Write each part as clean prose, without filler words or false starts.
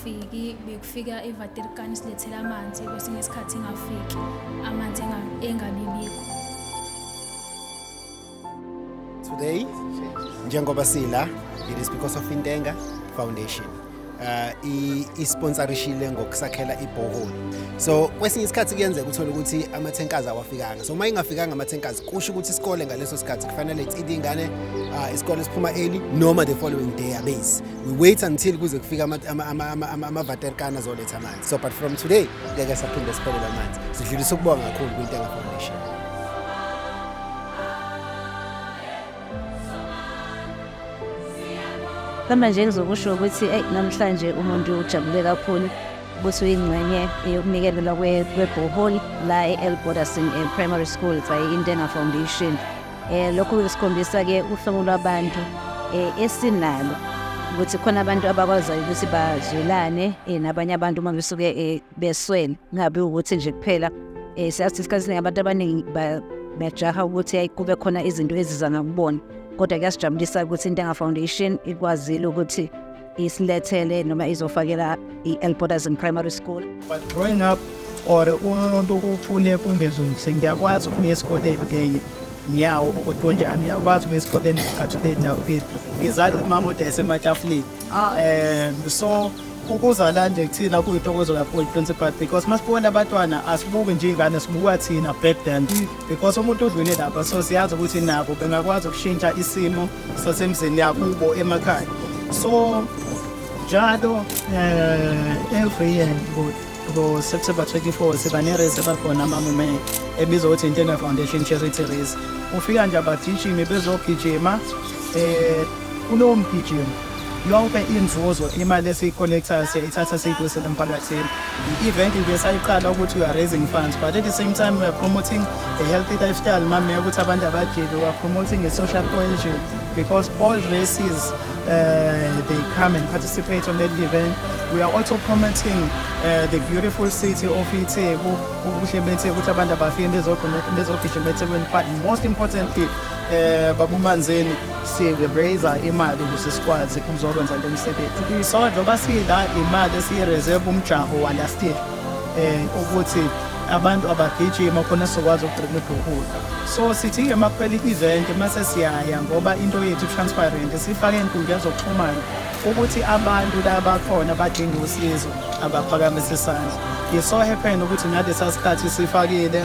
Beyingafiki, bekufika iVaterkani isilethela amanzi, kwesinye isikhathi ingafiki, amanzi engabibikho. Today, njengoba sila, it is because of Intenga Foundation. I-sponsorishile ngokusakhela i-borehole. So kwesinye isikhathi kuyenzeka uthole ukuthi ama-tankers awafikanga. So uma ingafikanga ama-tankers, kusho ukuthi isikole ngaleso sikhathi kufanele it's either ingane isikole siphuma early noma the following day abase. We wait until kuze kufika ama-waterkan azoletha amanzi. So but from today ngeke saphinde siphelele amanzi. Sidlulisa ukubonga kakhulu kwi-Intenga Foundation. Mhlawumbe nje ngizokusho ukuthi eyi namhlanje umuntu ujabule kakhulu ukuthi uyingxenye yokunikelelwa kwe-borehole la e-L Borderson Primary School by Intenga Foundation. Lokhu kusikhombisa-ke uhlobo lwabantu esinalo ukuthi khona abantu abakwaziyo ukuthi bazwelane nabanye abantu uma besuke beswele, kungabi ukuthi nje kuphela siyazi isikhathi esiningi abantu abaningi bajaha ukuthi kube khona izinto eziza ngakubona, kodwa kuyasijabulisa ukuthi Intenga Foundation ikwazile ukuthi isilethele noma izofakela i-L Borderson Primary School. But growing up or umuntu ufune kungezungise, ngiyakwazi ukuya esikoleni ngenyawo ukuthi kunjani, ngiyakwazi ukuya esikoleni ngesikhathi ngizali umama udayisa ematafuleni. So ukuza la nje kuthina kuyintokozo kakhulu, principal, because masibona abantwana asibuki nje iy'ngane, sibuka thina back then, because umuntu udlule lapha, so siyazi ukuthi nabo bengakwazi ukushintsha isimo sasemzini yakubo emakhaya. So njalo every year ngo-September 24 siba ne-race ebakhona amamume ebizwa ukuthi Intenga Foundation Charity Race. Ufika nje abagijimi bezogijima, kulowo mgijimo yonke inzuzo, imali esiyi-collectayo siyayithatha siyibuyisele emphakathini. I-event nje sayiqala ukuthi we are raising funds, but at the same time we are promoting a healthy lifestyle, mame, ukuthi abantu abajike. We are promoting a social cohesion because all races, they come and participate on that event. We are also promoting the beautiful city of iTheku, ubuhle beTheku, ukuthi abantu abafike bezogijima eThekwini. But most importantly, babumanzini, si-raise imali ukuze sikwazi ukuzokwenza lo msebenzi. So njengoba sila, imali esiyi-reserve umjaho wa last year, ukuthi abantu abagijima khona sizokwazi ukudrilla i-borehole. So sithi-ke uma kuphela i-event mase siyaya, ngoba into yethu transparent, sifake ey'nkundleni zokuxhumana ukuthi abantu laba khona badinga usizo abaphakamise isandla. It so happen ukuthi ngalesa sikhathi sifakile,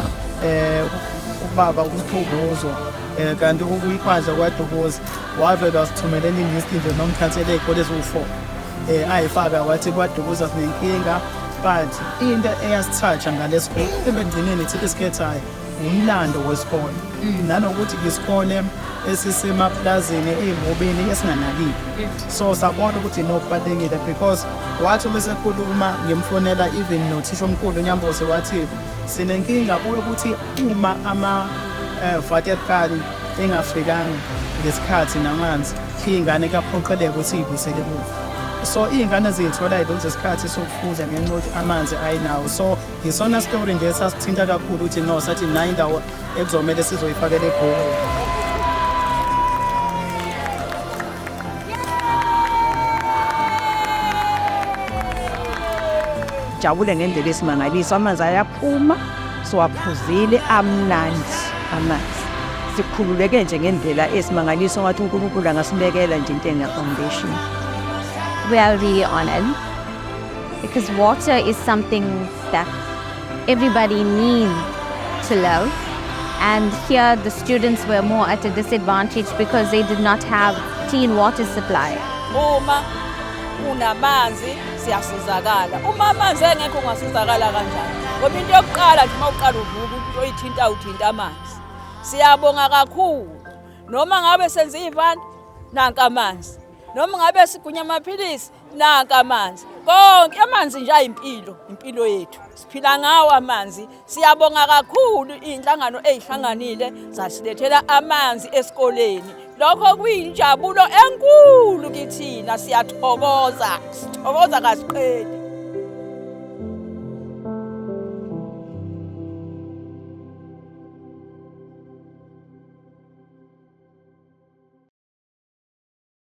ubaba uThukuzwa, kanti ukuyikhwaza kwaDukuza, wavele wasithumelela i-list nje nomkhathele ey'kole eziwu-4, ayifaka wathi kwaDukuza sinenkinga. But into eyasithatha ngalesikole ebegcineni thina esikhethayo umlando wesikole nanokuthi isikole esisemaplazini ey'ngobeni esinganakile, so sabona ukuthi no, kubalulekile, because wathi uma esekhuluma ngimfonela, even nothisha omkhulu uNyambose wathi sinenkinga kuyo ukuthi uma ama-waterkan engafikanga ngesikhathi namanzi, iy'ngane kuyaphoqeleka ukuthi iy'buyisele emuva. So iy'ngane ziyithola yilonze isikhathi sokufunda ngenxa yokuthi amanzi ayinawo. So yisona story nje esasithinta kakhulu ukuthi no, sathi nayo indawo ekuzomele sizoyifakela ibhola. Jabule ngendlela esimangaliso, amanzi ayaphuma, siwaphuzile, amnandi amanzi. Sikhululeke nje ngendlela esimangaliso, ngathi uNkulunkulu angasibekela nje Intenga Foundation. We are really honored because water is something that everybody needs to love. And here the students were more at a disadvantage because they did not have clean water supply. Uma unamanzi siyasizakala, uma amanzi engekho ungasizakala kanjani? Ngoba into yokuqala nje uma uqala uvuka, into oyithinta uthinta amanzi. Siyabonga kakhulu. Noma ngabe senze ivani, nanka amanzi. Noma ngabe sigunya amaphilisi, nanka amanzi. Konke amanzi nje ayimpilo, impilo yethu siphila ngawo amanzi. Siyabonga kakhulu iy'nhlangano ey'hlanganile zasilethela amanzi esikoleni. Lokho kuyinjabulo enkulu kithina, siyathokoza, sithokoza kasiqedi.